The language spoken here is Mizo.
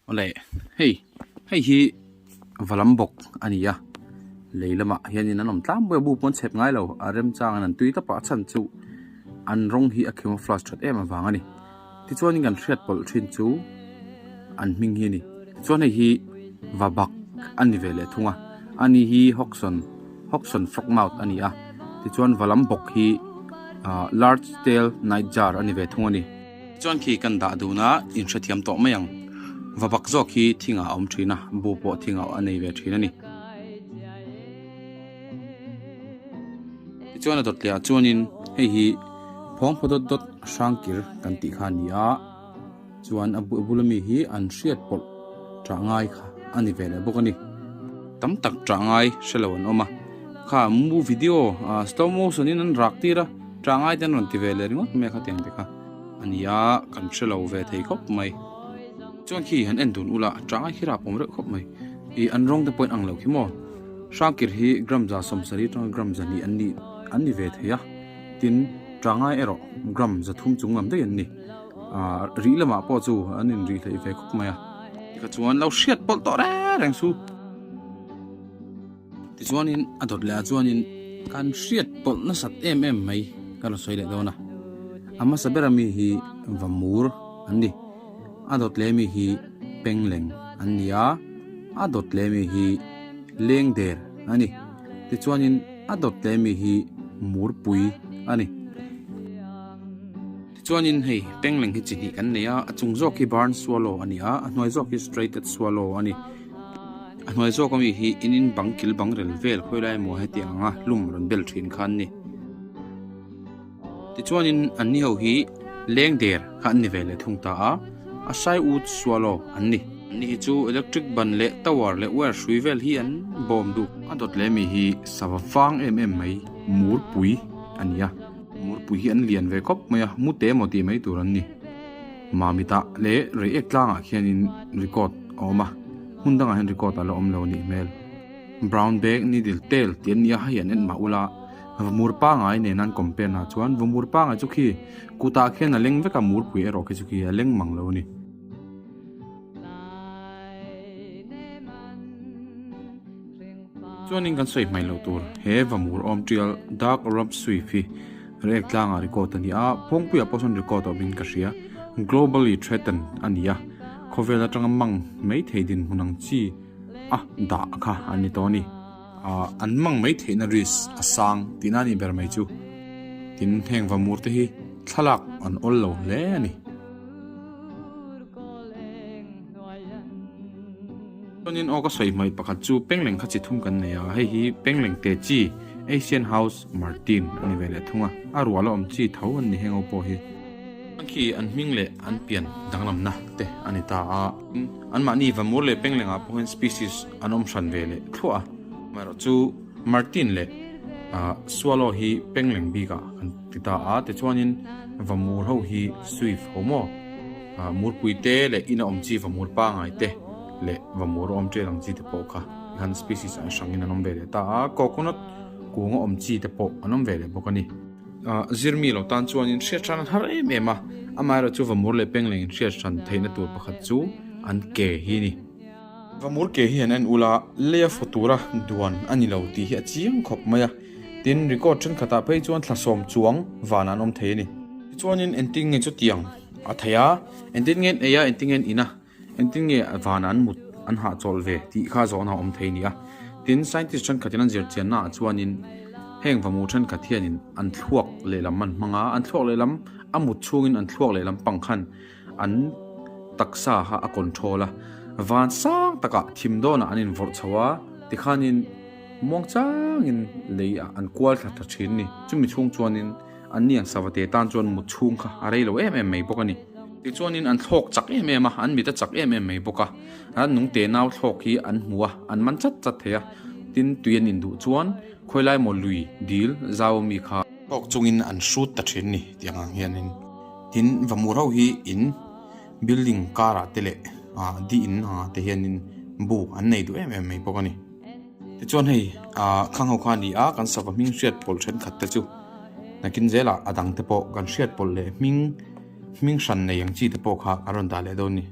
Awle hei hei hi valam bawk a ni a lei lamah hianin an awm tlangpui a bu pawh an chhep ngai lo a remchangin an tui tawp a a chhan chu an rawng hi a camouflage that em avang a ni tichuanin kan hriat pawlh thin chu an hming hi a ni tichuan hei hi va bak a ni ve leh thung a ani hi hawksawn hawksawn frogmouth a ni a tichuan valam bawk hi ah large tail night jar a ni ve thung a ni. Chuan khi kan dah dun a, in hrethiam tawh mai ang. Va bak zawk hi thingah a awm thin a, bu pawh thingah a nei ve thin a ni. Tichuan a dawt leh ah chuanin hei hi phawngphaw dawt dawt hrangkir kan tih kha a ni a, chuan a bula mi hi an hriat pawlh ṭah ngai kha a ni ve leh bawk a ni. Tam tak ṭah ngai hre lo an awm a, kha mu video slow motion in an rak tir a, ṭah ngai te an rawn ti ve leh ringawt mai a khatiang te kha a ni a, kan hre lo ve thei khawp mai. Chuan khi han en dun ula ṭah ngai khi rap awm reuh khawp mai. Ih an rawng te pawh in ang lo khi maw? Hrangkir hi gram 70 atanga gram 200 an ni an ni ve thei a, tin ṭah ngai erawh gram 300 chung lam daih an ni. Ah rih lamah pawh chu an in rih hleih ve khawp mai a. Tikha chuan lo hriat pawlh tawh reng reng su. Tichuanin a dawt leh ah chuanin kan hriat pawlh nasat em em mai ka rawn sawi leh dawn a. A hmasa bera mi hi Vamur an ni. A dawt leh mi hi Pengleng an ni a, a dawt leh mi hi Lengder a ni. Tichuanin a dawt leh mi hi Murpui a ni. Tichuanin hei pengleng hi chi hnih kan nei a, a chung zawk hi barn swallow a ni a, a hnuai zawk hi striated swallow a ni. A hnuai zawk ami hi in in bang kil bang rel vel khawi lai emaw hetiang anga hlum rawn bel thin kha an ni. Tichuanin an ni ho hi leng der kha an ni ve leh thung ta a, a sai ut swallow an ni. An ni hi chu electric ban leh tower leh wire hrui vel hi an bawm duh. A dawt leh mi hi sava vang em em mai murpui a ni a. Murpui hi an lian ve khawp mai a, mute emaw tih mai tur an ni. Mamitah leh Reiek tlangah khianin record a awm a, hmun dangah hian record a la awm lo a nih hmel. Brown bag needle tail tih an ni a, hei an en mah ula, vamur pangai nen an compare na chuan vamur pangai chu khi kutah khian a leng vek a, murpui erawh khi chu khi a leng mang lo a ni. Chuanin kan sawi hmai loh tur he vamur awm tial dark rob swift hi rek tlangah record a ni a, phawngpuiah pawh sawn record a awmin ka hria. Globally threatened a ni a, khawvel atanga mang mai thei dinhmun ang chi a dah kha an ni tawh a ni. Ahh an mang mai theihna risk a sang tihna a nih ber mai chu. Tin heng vamur te hi thlalak an awl lo hle a ni. Chuanin aw ka sawi hmaih pakhat chu pengleng kha chi thum kan nei a, hei hi pengleng te chi Asian House Martin a ni ve leh thung a, a rual a awm chi tho an ni heng ho pawh hi. Khi an hming leh an pian danglamna te a ni ta a, anmahni Vamur leh penglengah pawh hian species an awm hran ve leh thluah a, amaherawh chu Martin leh Swallow hi pengleng bikah kan ti ta a, tichuanin Vamur ho hi Swift ho maw? Murpui te leh ina awm chi vamur pangai te leh vamur awm ṭel ang chi te pawh kha tikhan species an hrangin an awm ve leh ta a, coconut kunga awm chi te pawh an awm ve leh bawk a ni. Zirmi lo tan chuanin hriat hran an har em em a, amaherawhchu vamur leh pengleng in hriat hran theihna tur pakhat chu an ke hi a ni. Vamur ke hi an en ula leia faw tura duan a ni lo tih hi a chiang khawp mai a, tin record thenkhatah phei chuan thla sawm chuang vanah an awm thei a ni. Tichuanin engtin nge chutiang a thei a, engtin nge an ei a, engtin nge an in a, engtin nge vanah an mut an hahchawlh ve tih kha zawhna a awm thei a ni a. Tin scientist thenkhatin an zir chiannaah chuanin heng vamur thenkhat hianin an thluak lehlam an hmang a, an thluak lehlam a mut chhungin an thluak lehlam pang khan An taksa kha a control a, van sang takah thim dawnah an invawrh chho a, tikhanin muang changin lei ah an kual thla tha thin a ni. Chumi chhung chuanin an ni ang savate tan chuan mut chhung kha a rei lo em em mai bawk a ni. Tichuanin an thlawk chak em em a, an mit a chak em em mai bawk a, an nungte nau thlawk hi an hmu a, an man chat chat thei a, tin tui an induh chuan khawilai maw lui dil zau ami kha. Thlawk chungin an hrut ta thin a ni tih ang ang hianin. Tin vamur ho hi in building karah te leh ah di in ah te hianin bu an nei duh em em mai bawk a ni. Tichuan hei ah khang ho kha a ni a kan sava hming hriat pawlh thenkhat te chu nakin zelah a dang te pawh kan hriat pawlh leh hming hming hran nei ang chi te pawh kha a rawn dah leh dawn a ni.